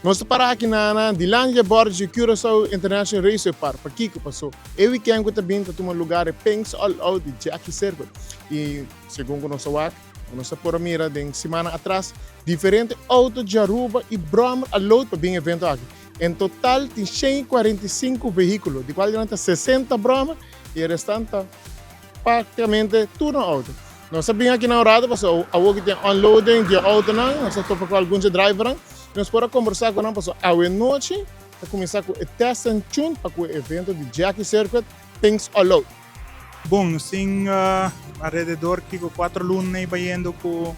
Nos ta para aki na na dilanti dje bòrdi dje Curaçao International Raceway Park. Pakiko? Paso e weekend ku ta bin ta tuma lugar e Pinks All Out di Jackie Circuit. I segun ku nos a wak, ku nos a por a mira den simannan atras, diferente outo dje Aruba i bròmer a load pa bin evento aki. En total tin 145 vehíkulo, di kual nan ta 60 bròmer i e restant ta Práktikamente tur nan outo. Nos a bin aki na un rato pasobra awor ki tin unloading di e outonan, nos a topa ku algun dje drivernan i nos por a kombersá ku nan pasobra awenochi ta kuminsá ku e test and tune pa ku e evento di Jackie Circuit Things All Out. Bon, nos tin alrededor kiko cuatro luna ei bayendo ku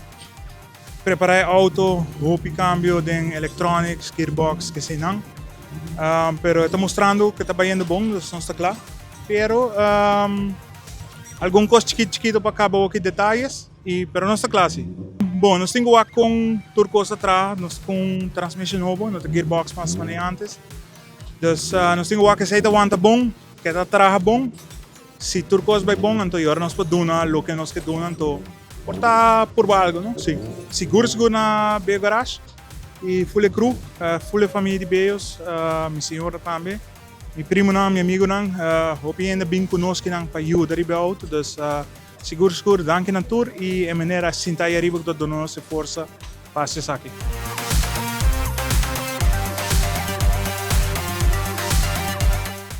prepara e auto, hopi cambio den electronics, gearbox, keseinan. Pero e ta mustrando ku ta bayendo bon, dus nos ta kla. Pero algun kos chikito chikito pa kaba hoki detayes y pero nos ta kla si. Bon, nos tin ku wak kon tur kos ta traha, nos ta ku un transmission nobo, no ta gearbox mas manera antes. Dus nos tin ku wak esei ta wanta bon, ke ta traha bon. Si tur kos bai bon anto y ora nos por duna loke nos ke duna anto por ta purba algo no. Si, sigur sigur na Beyo Garage y full e crew, full e famia di Beyos, mi señora tambe. Mi primonan, mi amigonan, hopi hende bin ku nos kinan pa yuda riba e outo, dus sigur sigur danki nan tur i e manera a sinta ahi ariba ku ta duna nos e forsa pa hasi esaki.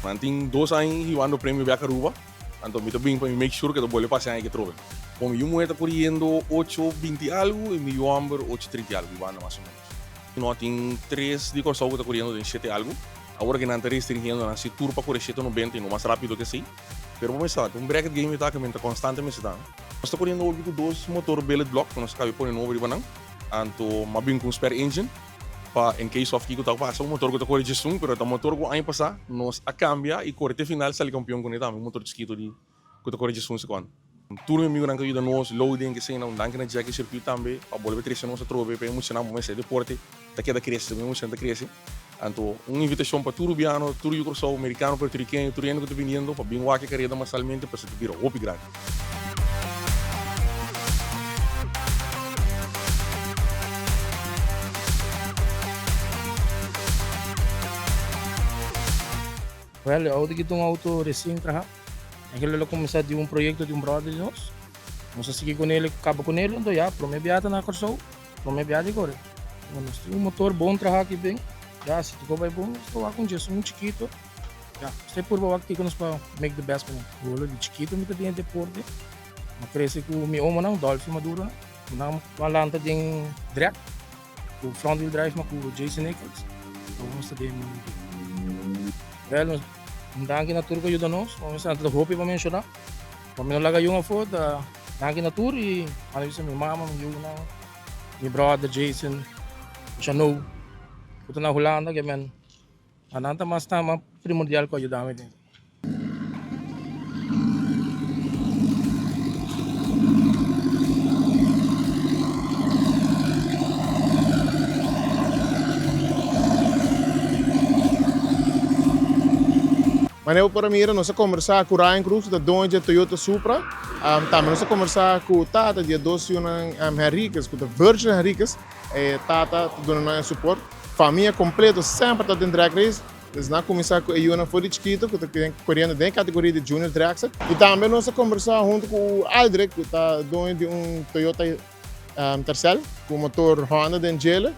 Nan tin dos aña hibando premio bek Aruba, anto mi ta bin pa mi make sure ku ta bolbe pasa e aña aki atrobe. Bon, mi yu muher ta koriendo ocho binti algu i mi yu homber ocho trinta i algu, i banda mas o menos. No tin tres di Kòrsou ku ta koriendo den shete algu. Awor ke nan ta restringiendo nan si tur pa kore shete nobenta i no mas rápido ke esei. Pero bo mester sa, ta un bracket game e ta ke men ta konstante mester ta. Nos ta koriendo hopi ku dos motor billet block ku nos a kabe pone nobo riba nan. Anto m'a bin ku un spare engine pa in case of kiko ta pasa. Un motor ku ta kore djesun pero ta un motor ku aña pasá nos a kambia i kore te final sali kampion kuné tambe, un motor chikito di ku ta kore djesun sekònde. Tur mi amigunan ku a yuda nos, loading, eseinan, un danki na Jackie Circuit tambe pa bolbe trese nos atrobe pa e muchanan bo mester deporte ta keda krese segun e muchanan ta krese. Anto un invitashon pa tur rubiano, tur yu Kòrsou, merikano, puertorikeño, tur hende ku ta biniendo pa bin wak e kareda masalmente pasobra ta bira hopi grandi. Wèl, e outo aki ta un outo resien traha. Eigenlijk lo kuminsá di un proyekto di un bròder di nos. Nos a sigui kuné, kaba kuné, anto ya promé biaha ta na Kòrsou, promé biaha di kore. Nos tin un motor bon trahá aki den, ya si tur bai bon nos ta wak un djes un chikito, ya nos ta purba wak kiko nos por make the best kuné. Rolo di chikito mi ta den e deporte, mi a krese ku mi omonan, Dolfi Maduro, nan a lanta den drèk. Ku front wheel drive ma ku Jason Nichols. Awor nos ta den mundo. Wel, nos un danki na tur ku a yuda nos. Nos a ta hopi pa menshoná. Pa mi no laga yun afó, ta danki na tur i manda bisa mi mama, mi yunan, mi brother Jason, Janou, ku ta na Hulanda, ke men nan ta mas ta mas primordial ku a yuda mi den. Manera bo por a mira nos a kombersá ku Ryan Cruz ku ta doño di e Toyota Supra. Tambe nos a kombersá ku tata di e dos yunan Henriquez ku ta Virgil Henriquez. E tata ta duna nan e suport. Famia kompleto semper ta den drag race. Pues nan a kuminsá ku e yunan for di chikitu ku ta koriendo den e kategoria di Junior Dragster. I tambe nos a kombersá huntu ku Aldrich ku ta doño di un Toyota Tercel ku motor Honda den djele.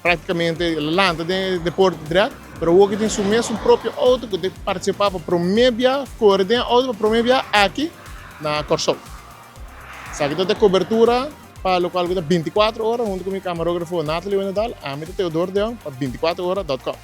Praktikamente el a lanta den e deporte drag, pero awor ke tin su mes un propio outo ku ta partisipá pa promé bia, kore den e outo pa promé bia aki na Kòrsou. Esaki ta e kobertura pa lokual ku ta 24 ora huntu ku mi kamarógrafo Nathalie Wenedal, ami ta Theodor Deon pa 24 ora dòt kòm.